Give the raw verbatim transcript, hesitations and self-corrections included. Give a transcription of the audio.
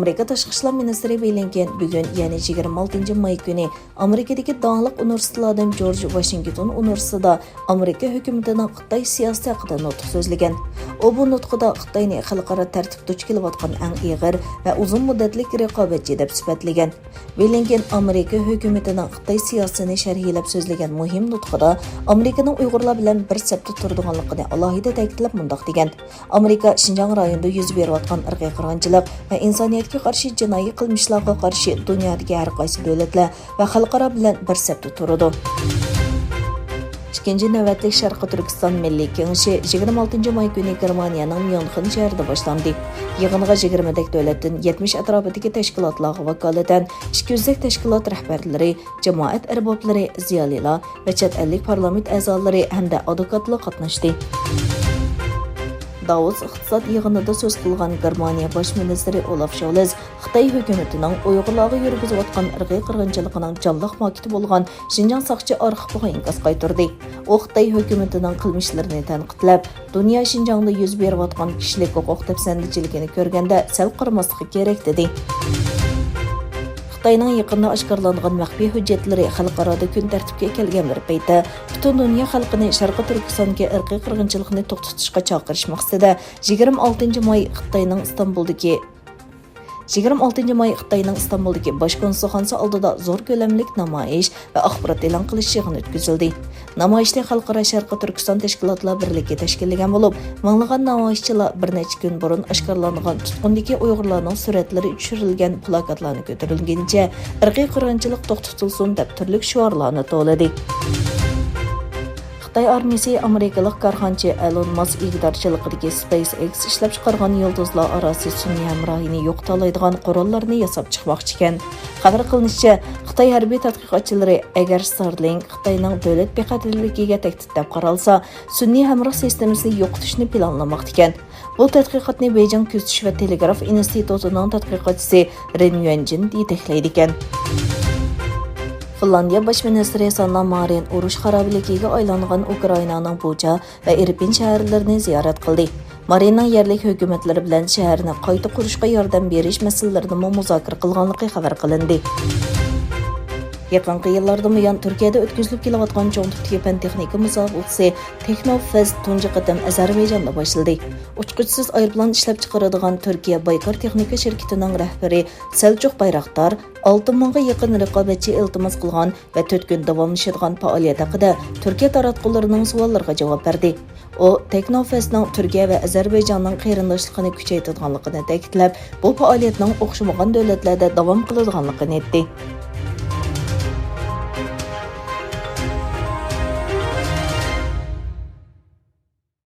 ئامېرىكا تاشقى ئىشلار مىنىستىرى بلىنكېن بۈگۈن، يەنى يىگىرمە ئالتىنچى ماي كۈنى ئامېرىكىدىكى داڭلىق ئۇنىۋېرسىتېتلەردىن جورج ۋاشىنگتون ئۇنىۋېرسىتېتىدا ئامېرىكا ھۆكۈمىتىنىڭ خىتاي سىياسىتى ھەققىدە نۇتۇق سۆزلىگەن. ئۇ بۇ نۇتقىدا خىتاينى خەلقئارا تەرتىپتە دۇچ كېلىۋاتقان ئەڭ ئېغىر ۋە ئۇزۇن مۇددەتلىك رىقابەتچى دەپ سۈپەتلىگەن. بلىنكېن ئامېرىكا ھۆكۈمىتىنىڭ خىتاي سىياسىتىنى شەرھلەپ سۆزلىگەن مۇھىم نۇتقىدا ئامېرىكىنىڭ ئۇيغۇرلار بىلەن بىر سەپتە تۇرىدىغانلىقىنى ئالاھىدە تەكىتلەپ مۇنداق دېگەن: ئامېرىكا شىنجاڭ رايونىدا يۈز بېرىۋاتقان ئىرقىي قىرغىنچىلىق ۋە ئىنسانىيەتكە قارشى جىنايى قىلمىشلارغا قارشى دۇنيادىكى ھەر قايسى دۆلەتلەر ۋە خەلقئارا بىلەن بىر سەپتە تۇرىدۇ. ئىككىنچى نۆۋەتلىك شەرقىي تۈركىستان مىللىي كېڭىشى يىگىرمە ئالتىنچى ماي كۈنى گېرمانىيەنىڭ ميۇنخېن شەھىرىدە باشلاندى. يىغىنغا يىگىرمىدەك دۆلەتتىن يەتمىش ئەتراپىدىكى تەشكىلاتلارغا ۋاكالىتەن ئىككى يۈزدەك تەشكىلات رەھبەرلىرى، جامائەت ئەربابلىرى، زىيالىيلار ۋە چەت ئەللىك پارلامېنت ئەزالىرى ھەمدە ئادۋوكاتلار قاتناشتى. داۋوس ئىقتىساد يىغىنىدا سۆز قىلغان گېرمانىيە باش مىنىستىرى ئولاف شولز خىتاي ھۆكۈمىتىنىڭ ئۇيغۇرلارغا يۈرگۈزۈۋاتقان ئىرقىي قىرغىنچىلىقىنىڭ جانلىق ماكىتى بولغان شىنجاڭ ساقچى ئارخىپىغا ئىنكاس قايتۇردى. ئۇ خىتاي ھۆكۈمىتىنىڭ قىلمىشلىرىنى تەنقىدلەپ، دۇنيا شىنجاڭدا يۈز بېرىۋاتقان كىشىلىك ھوقۇق دەپسەندىچىلىكىنى كۆرگەندە سەل قارىماسلىقى كېرەك، دېدى. خىتاينىڭ يېقىندا ئاشكارىلانغان مەخپىي ھۆججەتلىرى خەلقئارادا كۈن تەرتىپكە كەلگەن بىر پەيتتە، پۈتۈن دۇنيا خەلقىنى شەرقىي تۈركىستاندىكى ئىرقىي قىرغىنچىلىقنى توختىتىشقا چاقىرىش مەقسىتىدە، يىگىرمە ئالتىنچى ماي خىتاينىڭ ئىستانبۇلدىكى، يىگىرمە ئالتىنچى ماي خىتاينىڭ ئىستانبۇلدىكى باش كونسۇلخانىسى ئالدىدا زور كۆلەملىك نامايىش ۋە ئاخبارات ئېلان قىلىش يىغىنى ئۆتكۈزۈلدى. نامايىشنى خەلقئارا شەرقىي تۈركىستان تەشكىلاتلار بىرلىكى تەشكىللىگەن بولۇپ، مىڭلىغان نامايىشچىلار بىر نەچچە كۈن بۇرۇن ئاشكارىلانغان تۇتقۇندىكى ئۇيغۇرلارنىڭ سۈرەتلىرى چۈشۈرۈلگەن پلاكاتلارنى كۆتۈرۈلگىنىچە «ئىرقىي قىرغىنچىلىق توختىتىلسۇن» دەپ تۈرلۈك شوئارلارنى توۋلىدى. خىتاي ئارمىيىسى ئامېرىكىلىق كارخانىچى ئەلون ماسك ئىگىدارچىلىقىدىكى سپېيس ئېكس ئىشلەپچىقارغان يۇلتۇزلار ئاراسى سۈنئىي ھەمراھىنى يوقىتالايدىغان قوراللارنى ياساپ چىقماقچىكەن. خەۋەر قىلىنىشىچە، خىتاي ھەربىي تەتقىقاتچىلىرى ئەگەر ستارلىنك خىتاينىڭ دۆلەت بىخەتەرلىكىگە تەھدىت دەپ قارالسا، سۈنئىي ھەمراھ سىستېمىسىنى يوقىتىشنى پىلانلىماقتىكەن. بۇ تەتقىقاتنى بېيجىڭ كۆزىتىش ۋە تېلېگراف ئىنستىتۇتىنىڭ تەتقىقاتچىسى رېن يۈەنجىن يېتەكلەيدىكەن. فىنلاندىيە باش مىنىستىرى ساننا مارىن ئۇرۇش خارابىلىكىگە ئايلانغان ئۇكرائىنانىڭ بۇچا ۋە ئىرپىن شەھەرلىرىنى زىيارەت قىلدى. مارىننىڭ يەرلىك ھۆكۈمەتلىرى بىلەن شەھەرنى قايتا قۇرۇشقا ياردەم بېرىش مەسىلىلىرىنىمۇ مۇزاكىرە قىلغانلىقى خەۋەر قىلىندى. يېقىنقى يىللاردىن بۇيان تۈركىيەدە ئۆتكۈزۈلۈپ كېلىۋاتقان چوڭ تىپتىكى پەن-تېخنىكا مۇسابىقىسى تېخنوفېست تۇنجى قېتىم ئەزەربەيجاندا باشلىدى. ئۇچقۇچىسىز ئايروپىلان ئىشلەپچىقىرىدىغان تۈركىيە بايكار تېخنىكا شىركىتىنىڭ رەھبىرى سەلچۇق بايراقدار ئالتە مىڭغا يېقىن رىقابەتچى ئىلتىماس قىلغان ۋە تۆت كۈن داۋاملىشىدىغان پائالىيەت ھەققىدە تۈركىيە تاراتقۇلىرىنىڭ سوئاللىرىغا جاۋاب بەردى. ئۇ تېخنوفېستنىڭ تۈركىيە ۋە ئەزەربەيجاننىڭ قېرىنداشلىقىنى كۈچەيتىدىغانلىقىنى تەكىتلەپ، بۇ پائالىيەتنىڭ ئوخشىمىغان دۆلەتلەردە داۋام قىلىدىغانلىقىنى ئېيتتى.